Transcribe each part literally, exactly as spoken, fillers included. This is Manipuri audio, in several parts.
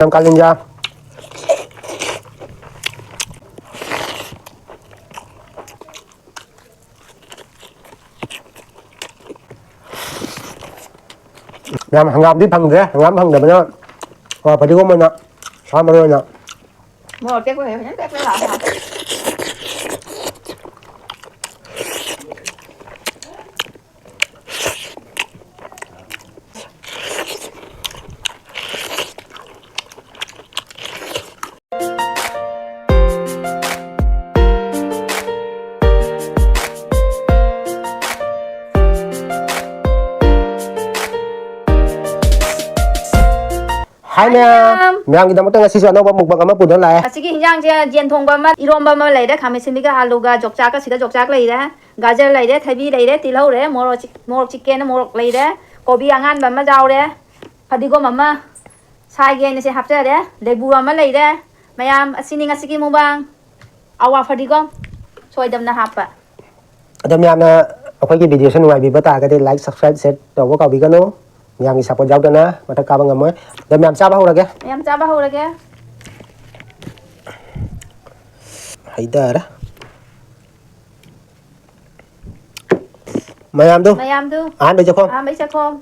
ꯌꯥꯝ ꯀꯥꯂꯦꯟꯖꯥ꯫ ꯌꯥꯝ ꯍꯪꯒꯥꯝꯗꯤ ꯐꯪꯗ꯭ꯔꯦ꯫ ꯍꯪꯒꯥꯝ ꯐꯪꯗꯕꯅ, ꯑ, ꯐꯗꯤꯒꯣꯝ ꯑꯣꯏꯅ, ꯁꯥ ꯃꯔꯣꯏ ꯑꯣꯏꯅ꯫ ꯃꯣꯔꯣꯛ ꯑꯇꯦꯛꯄ ꯂꯩꯔꯦ, ꯐꯖꯅ ꯄꯦꯠ ꯄꯦꯠ ꯂꯥꯎꯔꯦ꯫ ꯍꯥꯏ ꯃꯌꯥꯝ꯫ ꯃꯌꯥꯝ꯫ ꯃꯌꯥꯝꯒꯤꯗꯃꯛꯇ ꯉꯁꯤꯁꯨ ꯑꯅꯧꯕ mukbang ꯑꯃ ꯄꯨꯗꯨꯅ ꯂꯥꯛꯑꯦ꯫ ꯑꯁꯤꯒꯤ ꯍꯤꯟꯖꯥꯡꯁꯦ ꯌꯦꯟ ꯊꯣꯡꯕ ꯑꯃ, ꯏꯔꯣꯝꯕ ꯑꯃ ꯂꯩꯔꯦ, ꯈꯥꯃꯦꯟ ꯑꯁꯤꯟꯕꯤꯒ ꯑꯥꯂꯨꯒ, ꯌꯣꯡꯆꯥꯛꯀ, ꯁꯤꯗ ꯌꯣꯡꯆꯥꯛ ꯂꯩꯔꯦ, ꯒꯥꯖꯔ ꯂꯩꯔꯦ, ꯊꯕꯤ ꯂꯩꯔꯦ, ꯇꯤꯜꯍꯧ ꯂꯩꯔꯦ, ꯃꯣꯔꯣꯛ ꯆꯤ-, ꯃꯣꯔꯣꯛ chicken, ꯃꯣꯔꯣꯛ ꯂꯩꯔꯦ, ꯀꯣꯕꯤ ꯑꯉꯥꯟꯕ ꯑꯃ ꯌꯥꯎꯔꯦ, ꯐꯗꯤꯒꯣꯝ ꯑꯃ, ꯁꯥꯏꯒꯤ ꯑꯣꯏꯅ ꯁꯤ ꯍꯥꯞꯆꯔꯦ, ꯂꯦꯕꯨ ꯑꯃ ꯂꯩꯔꯦ꯫ ꯃꯌꯥꯝ, ꯑꯁꯤꯅꯤ ꯉꯁꯤꯒꯤ mukbang꯫ ꯑꯋꯥ ꯐꯗꯤꯒꯣꯝ ꯁꯣꯏꯗꯅ ꯍꯥꯞꯄ꯫ ꯑꯗꯣ ꯃꯌꯥꯝꯅ ꯑꯩꯈꯣꯏꯒꯤ videoꯁꯦ ꯅꯨꯡꯉꯥꯏꯕꯤꯕ ꯇꯥꯔꯒꯗꯤ like, subscribe, share ꯇꯧꯕ ꯀꯥꯎꯕꯤꯒꯅꯨ꯫ ꯃꯌꯥꯝꯒꯤ support ꯌꯥꯎꯗꯅ ꯃꯊꯛ ꯀꯥꯕ ꯉꯝꯃꯣꯏ꯫ ꯑꯗꯣ ꯃꯌꯥꯝ ꯆꯥꯕ ꯍꯧꯔꯒꯦ꯫ ꯃꯌꯥꯝ ꯆꯥꯕ ꯍꯧꯔꯒꯦ꯫ ꯍꯩꯗꯔꯦ꯫ ꯃꯌꯥꯝꯗꯨ꯫ ꯃꯌꯥꯝꯗꯨ꯫ ꯑꯍꯥꯟꯕꯩ ꯆꯥꯛꯈꯣꯝ꯫ ꯑꯍꯥꯟꯕꯩ ꯆꯥꯛꯈꯣꯝ꯫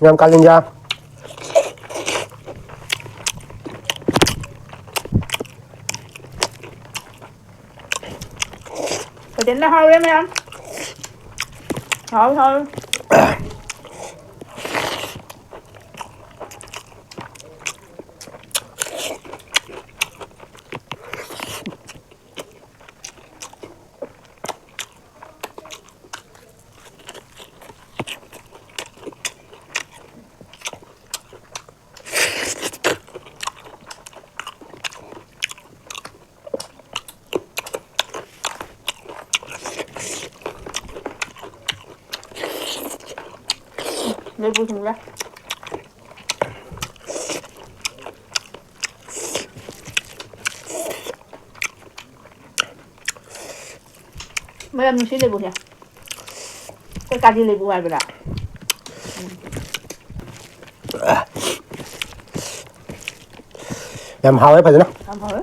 ꯌꯥꯝ ꯀꯥꯂꯦꯟꯖꯥ꯫ ꯐꯖꯅ ꯍꯥꯎꯔꯦ ꯃꯌꯥꯝ꯫ ꯍꯥꯎ, ꯍꯥꯎ꯫ ꯂꯩꯕꯨ ꯁꯤꯡꯂꯦ꯫ ꯃꯅꯝ ꯅꯨꯡꯁꯤ ꯂꯩꯕꯨꯁꯦ꯫ ꯑꯩꯈꯣꯏ ꯀꯥꯖꯤ ꯂꯩꯕꯨ ꯍꯥꯏꯕꯗ꯫ ꯌꯥꯝ ꯍꯥꯎꯋꯦ ꯐꯖꯅ꯫ ꯌꯥꯝ ꯍꯥꯎꯋꯦ꯫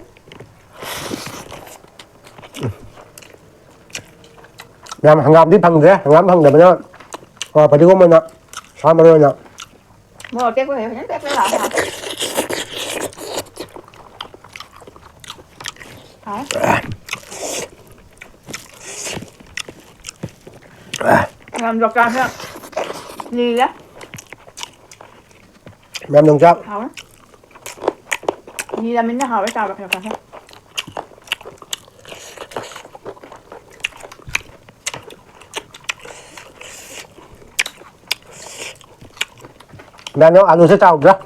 ꯌꯥꯝ ꯍꯪꯒꯥꯝꯗꯤ ꯐꯪꯗ꯭ꯔꯦ꯫ ꯍꯪꯒꯥꯝ ꯐꯪꯗꯕꯅ, ꯑꯣ, ꯐꯗꯤꯒꯣꯝ ꯑꯣꯏꯅ, ꯁꯥ ꯃꯔꯣꯏ ꯑꯣꯏꯅ꯫ ꯃꯣꯔꯣꯛ ꯑꯇꯦꯛꯄ ꯐꯖꯅ ꯄꯦꯠ ꯄꯦꯠ ꯂꯥꯎꯔꯦ꯫ ꯍꯥꯎꯋꯦ꯫ ꯌꯥꯝ ꯌꯣꯡꯆꯥꯛꯁꯦ ꯂꯤꯔꯦ꯫ ꯃꯌꯥꯝ ꯌꯣꯡꯆꯥꯛ꯫ ꯍꯥꯎꯋꯦ꯫ ꯂꯤꯔꯃꯤꯅ ꯍꯥꯎꯋꯦ ꯆꯥꯕ ꯌꯣꯡꯆꯥꯛꯁꯦ꯫ ꯃꯌꯥꯝ ꯑꯂꯨꯁꯦ ꯆꯥꯎꯗ꯭ꯔꯥ?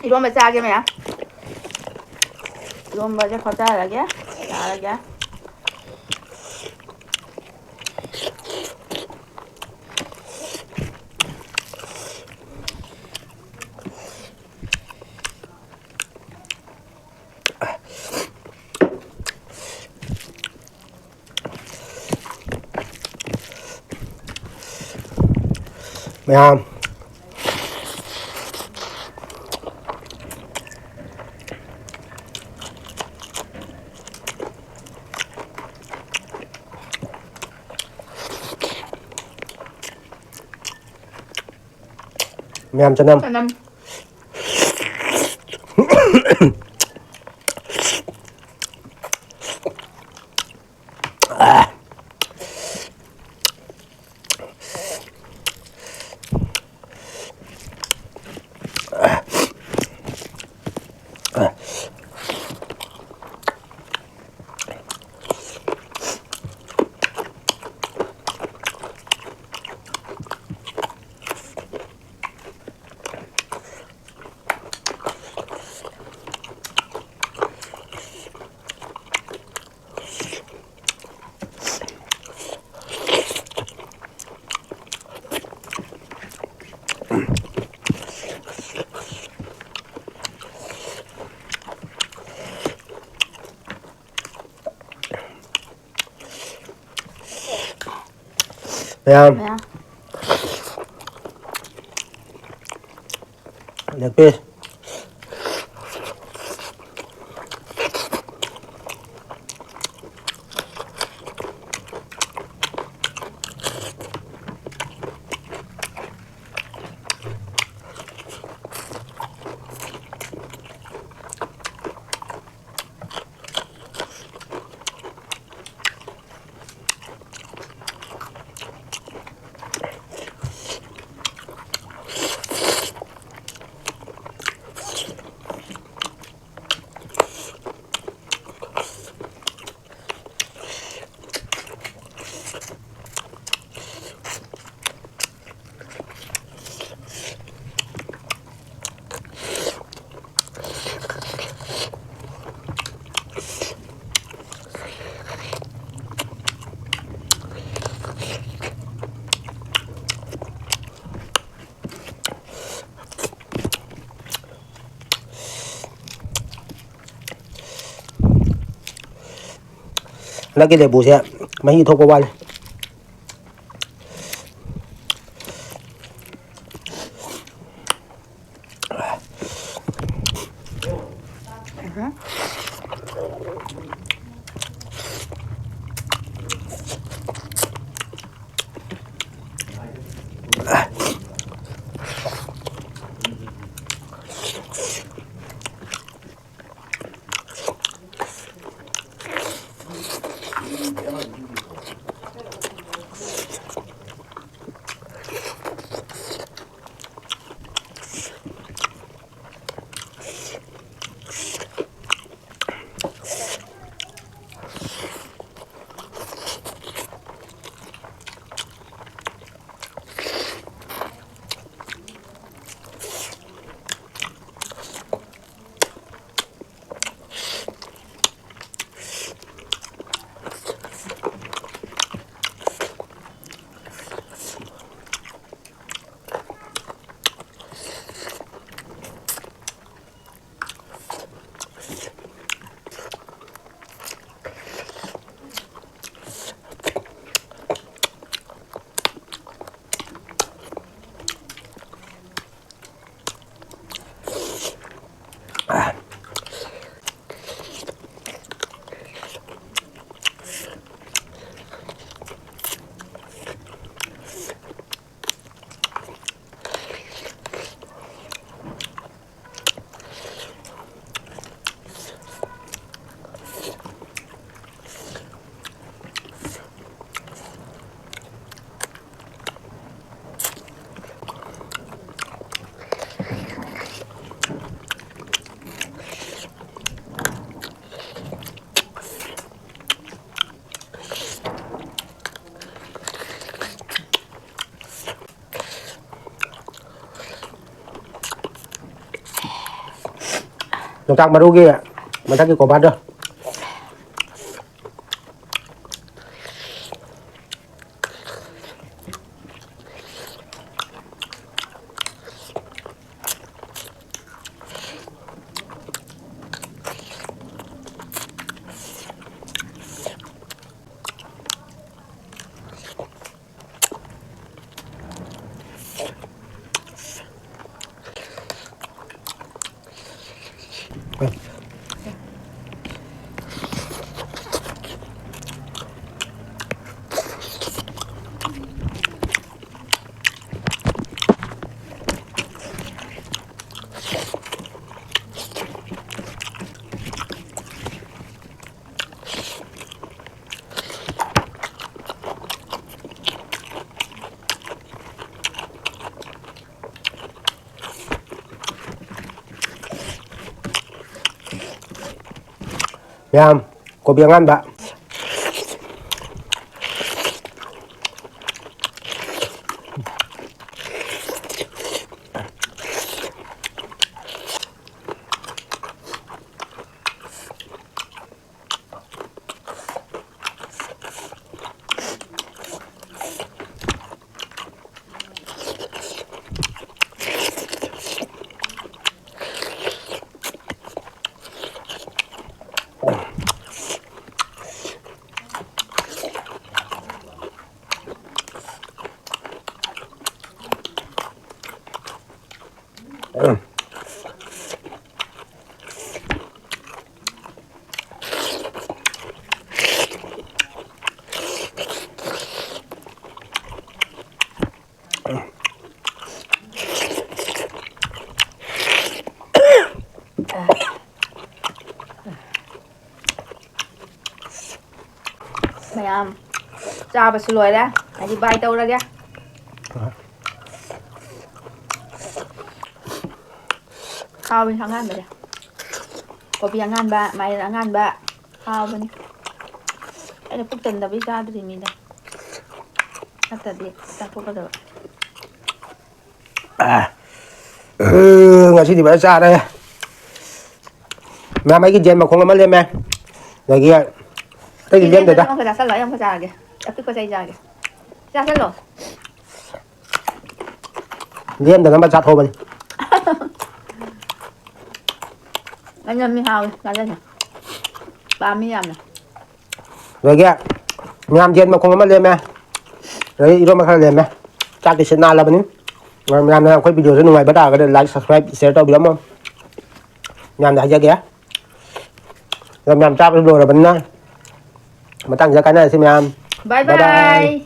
ꯏꯔꯣꯝꯕ ꯆꯥꯒꯦ ꯃꯌꯥꯝ꯫ ꯏꯔꯣꯝꯕꯁꯦ ꯈꯣꯠꯆꯔꯒꯦ꯫ ꯆꯥꯔꯒꯦ꯫ ꯃꯌꯥꯝ꯫ ꯃꯌꯥꯝ ꯆꯅꯝ꯫ ꯆꯅꯝ꯫ ꯃꯌꯥꯝ꯫ ꯃꯌꯥꯝ꯫ Leg piece. ꯍꯟꯗꯛꯀꯤ ꯂꯦꯕꯨꯁꯦ ꯃꯍꯤ ꯊꯣꯛꯄ ꯋꯥꯠꯂꯤ꯫ ꯌꯣꯡꯆꯥꯛ ꯃꯔꯨꯒꯤ ꯃꯊꯛꯀꯤ ꯀꯣꯕꯔꯗꯣ꯫ ꯃꯌꯥꯝ, ꯀꯣꯕꯤ ꯑꯉꯥꯟꯕ꯫ ꯃꯌꯥꯝ ꯆꯥꯕꯁꯨ ꯂꯣꯏꯔꯦ꯫ ꯑꯩꯗꯤ ꯕꯥꯏ ꯇꯧꯔꯒꯦ꯫ ꯍꯥꯎꯋꯤ ꯑꯉꯥꯟꯕꯁꯦ꯫ ꯀꯣꯕꯤ ꯑꯉꯥꯟꯕ, ꯃꯥꯏꯔꯦꯟ ꯑꯉꯥꯟꯕ꯫ ꯍꯥꯎꯕꯅꯤ꯫ ꯑꯩꯅ ꯄꯨꯛ ꯊꯟꯗꯕꯩ ꯆꯥꯗ꯭ꯔꯤꯅꯤꯗ꯫ ꯅꯠꯇ꯭ꯔꯗꯤ ꯆꯥꯊꯣꯛꯀꯗꯕ꯫ ꯑ, ꯉꯁꯤꯗꯤ ꯐꯖꯅ ꯆꯥꯔꯦ꯫ ꯃꯌꯥꯝ, ꯑꯩꯒꯤ ꯌꯦꯟ ꯃꯈꯣꯡ ꯑꯃ ꯂꯦꯝꯃꯦ꯫ ꯑꯗꯒꯤ ꯑꯇꯩꯗꯤ ꯂꯦꯝꯗꯦꯗ꯫ ꯑꯃꯨꯛ ꯆꯥꯁꯜꯂꯣ, ꯑꯩ ꯑꯃꯨꯛ ꯆꯥꯔꯒꯦ꯫ ꯑꯄꯤꯛꯄꯁꯦ ꯑꯩ ꯆꯥꯒꯦ꯫ ꯆꯥꯁꯜꯂꯣ꯫ ꯂꯦꯝꯗꯅꯕ ꯆꯥꯊꯣꯛꯑꯕꯅꯤ꯫ ꯑꯩꯅ ꯃꯤ ꯍꯥꯎꯋꯦ, ꯆꯥꯖꯅꯤ꯫ ꯄꯥꯝꯃꯤ ꯌꯥꯝꯅ꯫ ꯑꯗꯒꯤ ꯃꯌꯥꯝ ꯌꯦꯟ ꯃꯈꯣꯡ ꯑꯃ ꯂꯦꯝꯃꯦ꯫ ꯑꯗꯒꯤ ꯏꯔꯣꯝꯕ ꯈꯔ ꯂꯦꯝꯃꯦ꯫ ꯆꯥꯛꯇꯤ ꯁꯤꯠ ꯅꯥꯜꯂꯕꯅꯤ꯫ ꯃꯌꯥꯝꯅ ꯑꯩꯈꯣꯏ video ꯁꯦ ꯅꯨꯡꯉꯥꯏꯕ ꯇꯥꯔꯒꯗꯤ like, subscribe, share ꯇꯧꯕꯤꯔꯝꯃꯣ꯫ ꯃꯌꯥꯝꯗ ꯍꯥꯏꯖꯒꯦ꯫ ꯑꯗꯣ ꯃꯌꯥꯝ ꯆꯥꯕꯁꯨ ꯂꯣꯏꯔꯕꯅꯤꯅ ꯃꯇꯥꯡꯁꯤꯗ ꯀꯥꯏꯅꯔꯁꯤ ꯃꯌꯥꯝ꯫ Bye bye bye꯫